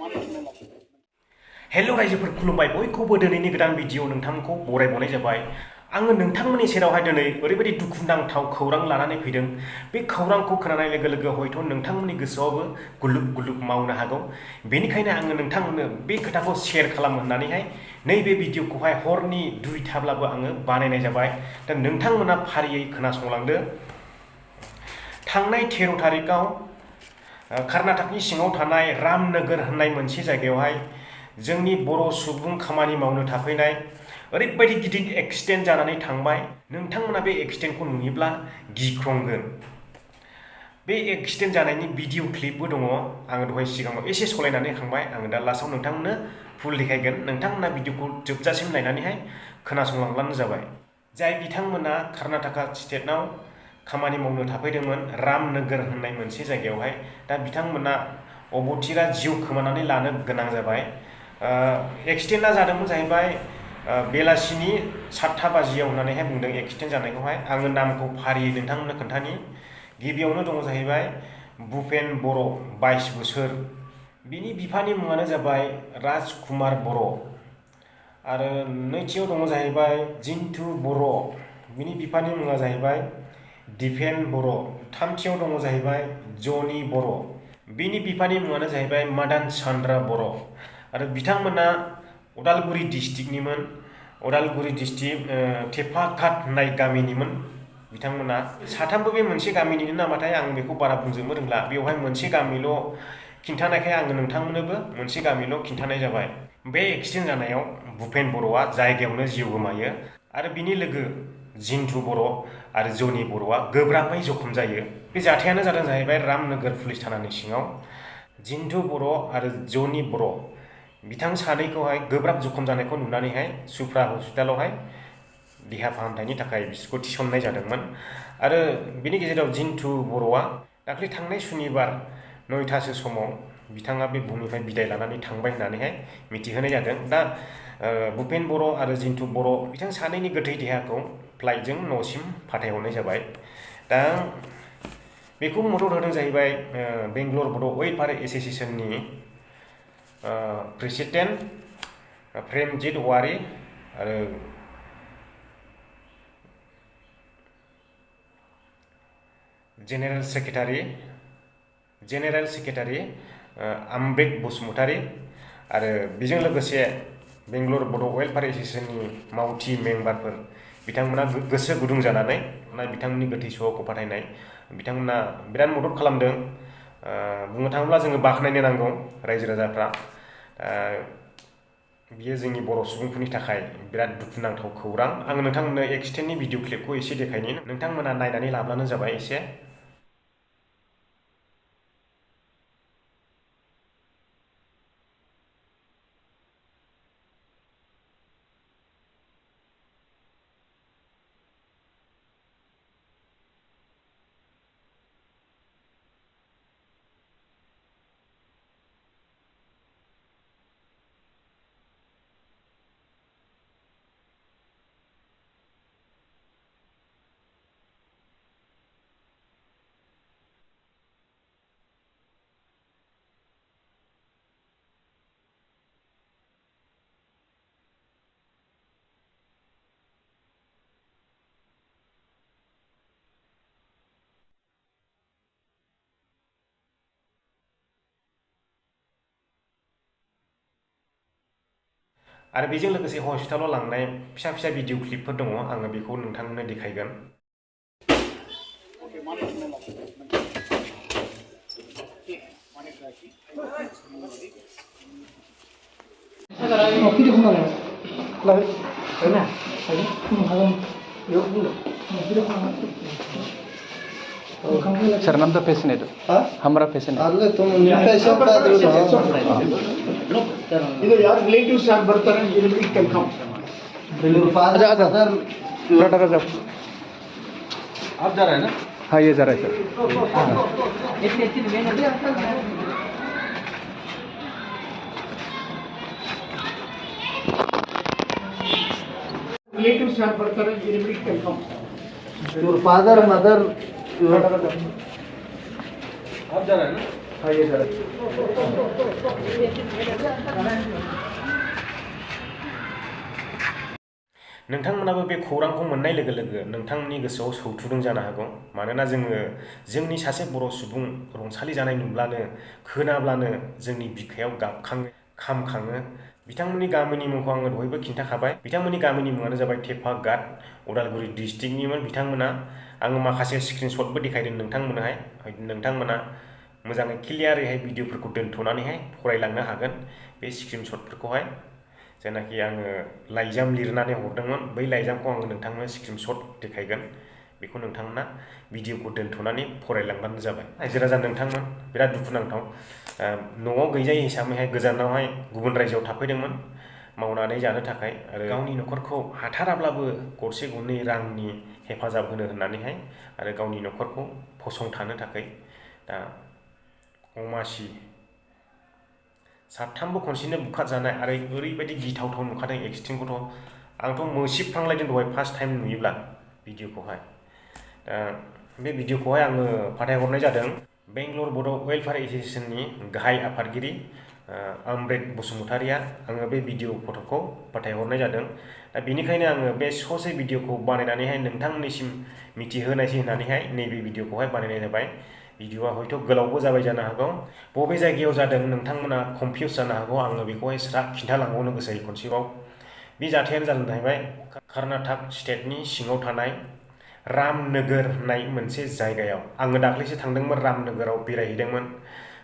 Hello रायजोफोर खुलुमबाय बयखौबो दिनैनि गोदान भिडिअ नोंथांखौ बरायबावनाय जाबाय। आङो नोंथांमोननि सेरावहाय दिनै ओरैबायदि दुखुनांथाव खौरां लानानै फैदों। बे खौरांखौ खोनानाय लोगो लोगो हयथ' नोंथांमोननि गोसोआवबो गुलुब गुलुब मावनो हागौ। बेनिखायनो आङो नोंथांमोननो बे खोथाखौ शेयार खालामनो होननानैहाय नैबे भिडिअखौहाय हरनि 2टाब्लाबो आङो बानायनाय जाबाय। दा नोंथांमोना फारियै खोनासंलांदो। थांनाय 13 थारिखआव कर्नाटकनि सिङाव थानाय रामनगर होननाय मोनसे जायगायावहाय जोंनि बर' सुबुं खामानि मावनो थाफैनाय ओरैबायदि गिदिर एक्सिडेन्ट जानानै थांबाय। नोंथांमोना बे एक्सिडेन्टखौ नुयोब्ला गिख्रंगोन। बे एक्सिडेन्ट जानायनि भिडिअ क्लिपबो दङ। आङो दहाय सिगाङाव एसे सलायनानै थांबाय। आङो दा लास्टआव नोंथांमोननो फुल देखायगोन। नोंथांमोना भिडिअखौ जोबजासिम नायनानैहाय खोनासंलांब्लानो जाबाय। जाय बिथांमोना कर्नाटका स्टेटआव खामानि मावनो थाफैदोंमोन रामनगर होननाय मोनसे जायगायावहाय, दा बिथांमोना अबथिरा जिउ खोमानानै लानो गोनां जाबाय। एक्सिडेन्टआ जादोंमोन जाहैबाय बेलासिनि 7टा बाजियाव होननानैहाय बुंदों एक्सिडेन्ट जानायखौहाय। आङो नामखौ फारियै नोंथांमोननो खोन्थानि। गिबियावनो दङ जाहैबाय भुपेन बर' 22 बोसोर। बिनि बिफानि मुङानो जाबाय राजकुमार बर'। आरो नैथियाव दङ जाहैबाय जिन्तु बर'। बिनि बिफानि मुङा जाहैबाय दिपेन बर'। थामथियाव दङ जाहैबाय जनि बर'। बिनि बिफानि मुङानो जाहैबाय मदन चन्द्र बर'। आरो बिथांमोना उदालगुरि डिस्ट्रिक्टनिमोन। उदालगुरि डिस्ट्रिक्ट टेपाघाट होननाय गामिनिमोन बिथांमोना। साथामबो बे मोनसे गामिनिनो नामाथाय आं बेखौ बारा बुंजोबनो रोंला। बेवहाय मोनसे गामिल' खिन्थानायखाय आङो नोंथांमोननोबो मोनसे गामिल' खिन्थानाय जाबाय। बे एक्सिडेन्ट जानायाव भुपेन बर'आ जायगायावनो जिउ गोमायो। आरो बिनि लोगो जिन्तु बर' आरो जनि बर'आ गोब्राबै जखम जायो। बे जाथायानो जादों जाहैबाय रामनगर पुलिस थानानि सिङाव। जिन्तु बर' आरो जनि बर' बिथां सानैखौहाय गोब्राब जखम जानायखौ नुनानैहाय सुप्रा हस्पिटालावहाय देहा फाहामथायनि थाखाय बिसोरखौ थिसननाय जादोंमोन। आरो बिनि गेजेराव जिन्तु बर'आ दाख्लै थांनाय सुनिबार 9टासो समाव बिथाङा बे बुहुमनिफ्राय बिदाय लानानै थांबाय होननानैहाय मिथिहोनाय जादों। दा भुपेन बर' आरो जिन्तु बर' बिथां सानैनि गोथै देहाखौ फ्लाइटजों न'सिम फाथायहरनाय जाबाय। दा बेखौ मदद होदों जाहैबाय बेंगलर बड' वेलफेयार एस'सिएशननि प्रेसिडेन्ट प्रेमजित औवारी आरो जेनेरेल सेक्रेटारि आमब्रेक बसुमतारी आरो बेजों लोगोसे बेंगलर बड' वेलफेयार एस'सिएशननि मावथि मेम्बारफोर बिथांमोना गोसो गुदुं जानानै बिथांमोननि गोथै सह'खौ फाथायनाय बिथांमोना बिराद मदद खालामदों। बुंनो थाङोब्ला जोङो बाख्नायनो नांगौ रायजो राजाफ्रा। बियो जोंनि बर' सुबुंफोरनि थाखाय बिराद दुखुनांथाव खौरां। आङो नोंथांमोननो एक्सिडेन्टनि भिडिअ क्लिपखौ एसे देखायनि। नोंथांमोना नायनानै लाब्लानो जाबाय एसे। आरो बेजों लोगोसे हस्पिटालाव लांनाय फिसा फिसा भिडिअ क्लिपफोर दङ। आङो बेखौ नोंथांमोननो देखायगोन। सर नम्बर पेशेंट है हमारा पेशेंट है ಇದು ಯಾರು ರಿಲೇಟಿವ್ಸ್ ಯಾರು ಬರ್ತಾರೆ आप जा रहे हैं ना? हाँ ये जा रहा है सर। ರಿಲೇಟಿವ್ಸ್ ಯಾರು ಬರ್ತಾರೆ confirm your father, mother, your आप जा रहे हैं ना? हाँ ये सर नोंथांमोनाबो बे खौरांखौ मोननाय लोगो लोगो नोंथांमोननि गोसोआव सौथुदों जानो हागौ मानोना जोंनि सासे बर' सुबुं रुंसारि जानाय नुब्लानो खोनाब्लानो जोंनि बिखायाव गाबखाङो खामखाङो बिथांमोननि गामिनि मुंखौ आङो दहायबो खिन्थाखाबाय बिथांमोननि गामिनि मुङानो जाबाय थेफागाट उदालगुरि डिस्ट्रिक्टनिमोन बिथांमोना आङो माखासे स्क्रिनशटबो देखायदों नोंथांमोना मोजाङै क्लियारैहाय भिडिअफोरखौ दोन्थ'नानैहाय फरायलांनो हागोन बे स्क्रिनशटफोरखौहाय जेनाखि आङो लाइजाम लिरनानै हरदोंमोन बै लाइजामखौ आङो नोंथांनो स्क्रिनशट देखायगोन बेखौ नोंथांमोना भिडिअखौ दोन्थ'नानै फरायलांबानो जाबाय रायजो राजा नोंथांमोन बिराद दुखुनांथाव न'आव गैजायै हिसाबैहाय गोजानावहाय गुबुन रायजोआव थाफैदोंमोन मावनानै जानो थाखाय आरो गावनि न'खरखौ हाथाराब्लाबो गरसे गरनै रांनि हेफाजाब होनो होननानैहाय आरो गावनि न'खरखौ फसंथानो थाखाय दा अमासि साथामबो खनसेनो बुखारजानाय आरो ओरैबायदि गिथावथाव नुखादों एक्सट्रिमखौथ' आंथ' मोसिबफ्रांलायदों दहाय फार्स्ट टाइम नुयोब्ला भिडिअखौहाय बे भिडिअखौहाय आङो फाथायहरनाय जादों बेंगलर बड' वेलफेयार एस'सिएशननि गाहाय आफादगिरि अमृत बसुमतारिया आङो बे भिडिअ फट'खौ फाथायहरनाय जादों दा बेनिखायनो आङो बे ससे भिडिअखौ बानायनानैहाय नोंथांमोननिसिम मिथिहोनायसै होननानैहाय नैबे भिडिअखौहाय बानायनाय जाबाय भिडिअआ हयथ' गोलावबो जाबाय जानो हागौ बबे जायगायाव जादों नोंथांमोना कनफिउस जानो हागौ आङो बेखौहाय स्रा खिन्थालांबावनो गोसो खनसेबाव बे जाथायानो जाहैबाय कर्नाटक स्टेटनि सिङाव थानाय रामनगर होननाय मोनसे जायगायाव आङो दाख्लैसो थांदोंमोन रामनगराव बेरायहैदोंमोन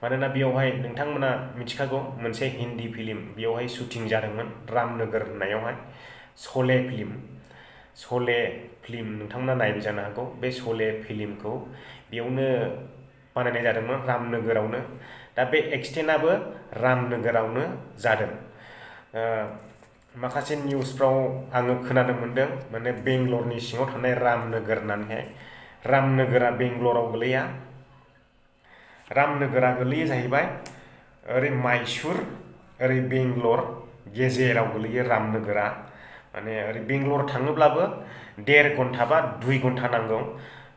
मानोना बेयावहाय नोंथांमोना मिथिखागौ मोनसे हिन्दी फिल्म बेयावहाय शुटिं जादोंमोन रामनगर होननायावहाय शले फिल्म नोंथांमोना नायबाय जानो हागौ बे शले फिल्मखौ बेयावनो बानायनाय जादोंमोन रामनगरावनो दा बे एक्सटेन्डआबो रामनगरावनो जादों माखासे निउसफ्राव आङो खोनानो मोन्दों माने बेंगलरनि सिङाव थानाय रामनगर होननानैहाय रामनगरा बेंगलराव गोलैया रामनगरा गोलैयो जाहैबाय ओरै माइसुर ओरै बेंगलर गेजेराव गोलैयो रामनगरा माने ओरै बेंगलर थाङोब्लाबो 1.5 घन्टा बा 2 घन्टा नांगौ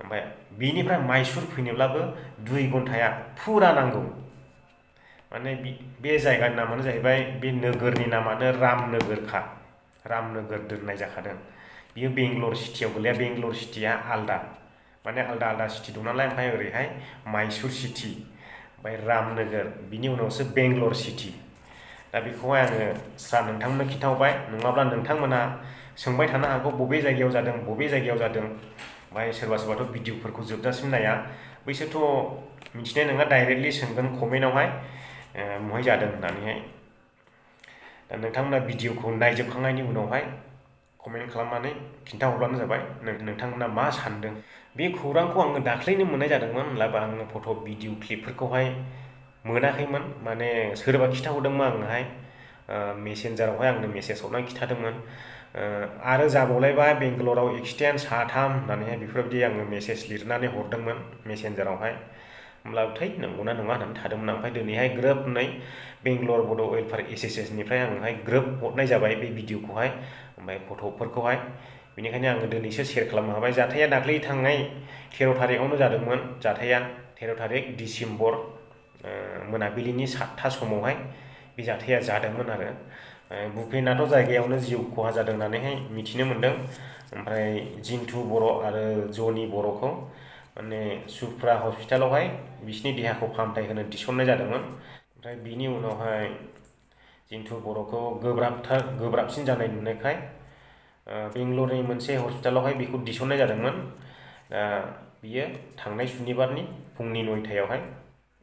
ओमफ्राय बिनिफ्राय माइसुर फैनोब्लाबो 2 घन्टाया फुरा नांगौ माने बे जायगानि नामानो जाहैबाय बे नोगोरनि नामानो रामनगरखा रामनगर दोननाय जाखादों बियो बेंगलर सिटियाव गोलैया बेंगलर सिटिया आलदा माने आलदा सिटि दं नालाय ओमफ्राय ओरैहाय माइसुर सिटि ओमफ्राय रामनगर बिनि उनावसो बेंगलर सिटि दा बेखौहाय आङो स्रा नोंथांमोननो खिन्थाहरबाय नङाब्ला नोंथांमोना सोंबाय थानो हागौ बबे जायगायाव जादों ओमफ्राय सोरबा सोरबाथ' भिडिअफोरखौ जोबजासिम नाया बैसोरथ' मिथिनाय नङा डाइरेक्टलि सोंगोन कमेन्टआवहाय बहाय जादों होननानैहाय दा नोंथांमोना भिडिअखौ नायजोबखांनायनि उनावहाय कमेन्ट खालामनानै खिन्थाहरब्लानो जाबाय नोंथांमोना मा सानदों बे खौरांखौ आङो दाख्लैनो मोननाय जादोंमोन होनब्लाबो आङो फट' भिडिअ क्लिपफोरखौहाय मोनाखैमोन माने सोरबा खिन्थाहरदोंमोन आंनोहाय मेसेन्जारावहाय आंनो मेसेज हरनानै खिन्थादोंमोन आरो जाबावलायबाय बेंगलराव एक्सिडेन्ट साथाम होननानैहाय बेफोरबायदि आङो मेसेज लिरनानै हरदोंमोन मेसेन्जारावहाय होमब्लाबो थै नंगौना नङा होननानै थादोंमोन आं ओमफ्राय दिनैहाय ग्रोब नै बेंगलर बड' वेलफेयार एस'सिएशननिफ्राय आङोहाय ग्रोब हरनाय जाबाय बे भिडिअखौहाय ओमफ्राय फट'फोरखौहाय बेनिखायनो आङो दिनैसो शेयार खालामनो हाबाय जाथाया दाख्लै थांनाय 13 थारिखआवनो जादोंमोन जाथाया 13 थारिख डिसेम्बर मोनाबिलिनि 7टा समावहाय बे जाथाया जादोंमोन आरो भुपेनाथ' जायगायावनो जिउ खहा जादों होननानैहाय मिथिनो मोन्दों ओमफ्राय जिन्टु बर' आरो जनि बर'खौ माने सुप्रा हस्पिटालावहाय बिसिनि देहाखौ फाहामथाय होनो थिसननाय जादोंमोन ओमफ्राय बिनि उनावहाय जिन्टु बर'खौ गोब्राबसिन जानाय नुनायखाय बेंगलरनि मोनसे हस्पिटालावहाय बेखौ थिसननाय जादोंमोन दा बियो थांनाय सुनिबारनि फुंनि 9टायावहाय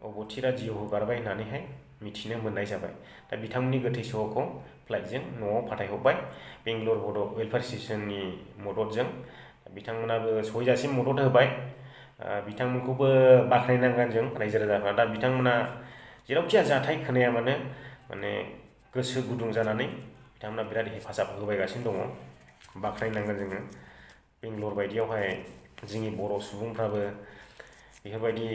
अबथिरा जिउ हगारबाय होननानैहाय मिथिनो मोननाय जाबाय दा बिथांमोननि गोथै सहखौ फ्लाइटजों न'आव फाथायहरबाय बेंगलर बड' वेलफेयार एस'सिएशननि मददजों बिथांमोनाबो सहैजासिम मदद होबाय बिथांमोनखौबो बाख्नायनांगोन जों रायजो राजाफ्रा दा बिथांमोना जेरावखिया जाथाय खोनाया मानो माने गोसो गुदुं जानानै बिथांमोना बिराद हेफाजाब होबायगासिनो दङ बाख्नायनांगोन जोङो बेंगलर बायदियावहाय जोंनि बर' सुबुंफ्राबो बेफोरबायदि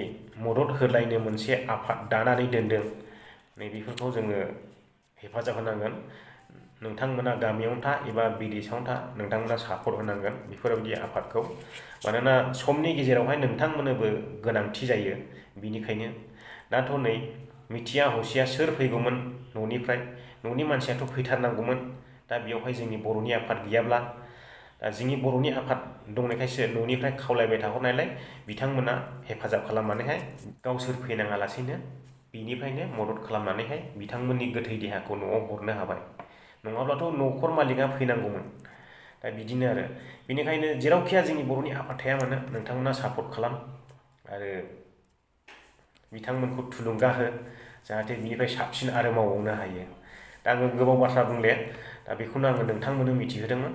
मदद होलायनो मोनसे आफाद दानानै दोनदों नैबेफोरखौ जोङो हेफाजाब होनांगोन नोंथांमोना गामियावनो था एबा बिदेशआवनो था नोंथांमोना सापर्ट होनांगोन बेफोरबायदि आफादखौ मानोना समनि गेजेरावहाय नोंथांमोननोबो गोनांथि जायो बिनिखायनो दाथ' नै मिथिया हसिया सोर फैगौमोन न'निफ्राय, न'नि मानसियाथ' फैथारनांगौमोन। दा बेयावहाय जोंनि बर'नि आफाद गैयाब्ला, दा जोंनि बर'नि आफाद दंनायखायसो न'निफ्राय खावलायबाय थाहरनायलाय बिथांमोना हेफाजाब खालामनानैहाय गावसोर फैनाङालासेनो बिनिफ्रायनो मदद खालामनानैहाय बिथांमोननि गोथै देहाखौ न'आव हरनो हाबाय। नङाब्लाथ' न'खर मालिकआ फैनांगौमोन। दा बिदिनो आरो बेनिखायनो जेरावखिया जोंनि बर'नि आफाद थाया मानो नोंथांमोना सापर्ट खालाम आरो बिथांमोनखौ थुलुंगा हो, जाहाथे बिनिफ्राय साबसिन आरो मावबावनो हायो। दा आङो गोबाव बाथ्रा बुंले, दा बेखौनो आङो नोंथांमोननो मिथिहोदोंमोन।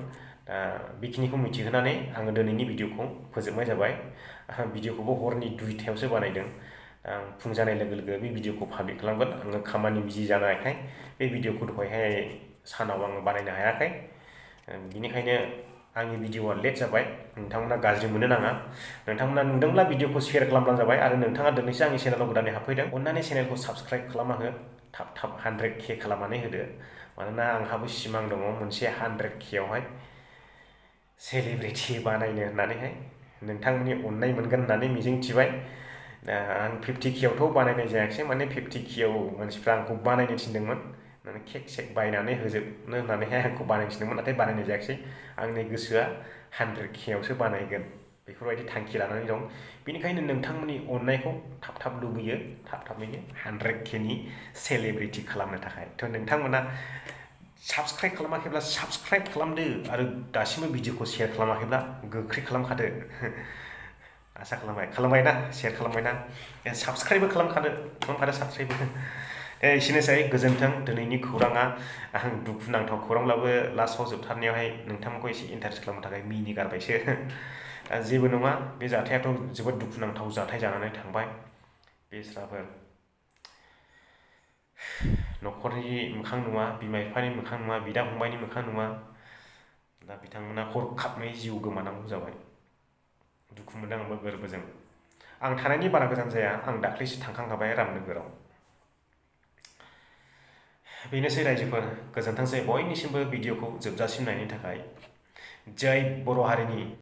दा बेखिनिखौ मिथिहोनानै आङो दिनैनि भिडिअखौ फोजोबनाय जाबाय। भिडिअखौबो हरनि 2टायावसो बानायदों। आं फुं जानाय लोगो लोगो बे भिडिअखौ पाब्लिक खालामगोन। आङो खामानि बिजि जानायखाय बे भिडिअखौ दहायहाय सानाव आङो बानायनो हायाखै। बिनिखायनो आंनि भिडिअआ लेट जाबाय। नोंथांमोना गाज्रि मोननो नाङा। नोंथांमोना नुदोंब्ला भिडिअखौ शेयार खालामब्लानो जाबाय आरो नोंथाङा दिनैसो आंनि चेनेलाव गोदानै हाबफैदों, अननानै चेनेलखौ साबस्क्राइब खालामना हो। थाब 100K खालामनानै होदो। मानोना आंहाबो सिमां दङ मोनसे 100K आवहाय सेलिब्रिटि बानायनो होननानैहाय। नोंथांमोननि अननाय मोनगोन होननानै मिजिंथिबाय। दा आं 50K आवथ' बानायनाय जायाखिसै, माने 50K आव मानसिफ्रा आंखौ बानायनो थिनदोंमोन। माने केक सेक बायनानै होजोबनो होननानैहाय आंखौ बानायनो थिनदोंमोन, नाथाय बानायनाय जायाखिसै। आंनि गोसोआ 100K आवसो बानायगोन बेफोरबायदि थांखि लानानै दं। बेनिखायनो नोंथांमोननि अननायखौ थाब लुबैयो, थाबैनो 100K नि सेलिब्रिटि खालामनो थाखाय। थ' नोंथांमोना साबस्क्राइब खालामाखैब्ला साबस्क्राइब खालामदो आरो दासिमबो भिडिअखौ शेयार खालामाखैब्ला गोख्रै खालामखादो। आसा खालामबाय ना, शेयार खालामबाय ना, साबस्क्राइबबो खालामखादो साबस्क्राइबबो। एसेनोसै, गोजोन्थों। दिनैनि खौराङा आं दुखुनांथाव खौरांब्लाबो लास्टआव जोबथारनायावहाय नोंथांमोनखौ एसे इन्टारेस्ट खालामनो थाखाय मिनिगारबायसो। जेबो नङा, बे जाथायाथ' जोबोद दुखुनांथाव जाथाय जानानै थांबाय। बेस्राफोर न'खरनि मोखां नुवा, बिमा बिफानि मोखां नुवा, बिदा फंबायनि मोखां नुवा। दा बिथांमोना हरखाबै जिउ गोमानांगौ जाबाय। दुखु मोनदों आंबो गोरबोजों। आं थानायनि बारा गोजान जाया, आं दाख्लैसो थांखांखाबाय रामनगराव। बेनोसै रायजोफोर, गोजोनथोंसै बयनिसिमबो भिडिअखौ जोबजासिम नायनायनि थाखाय। जय बर' हारिनि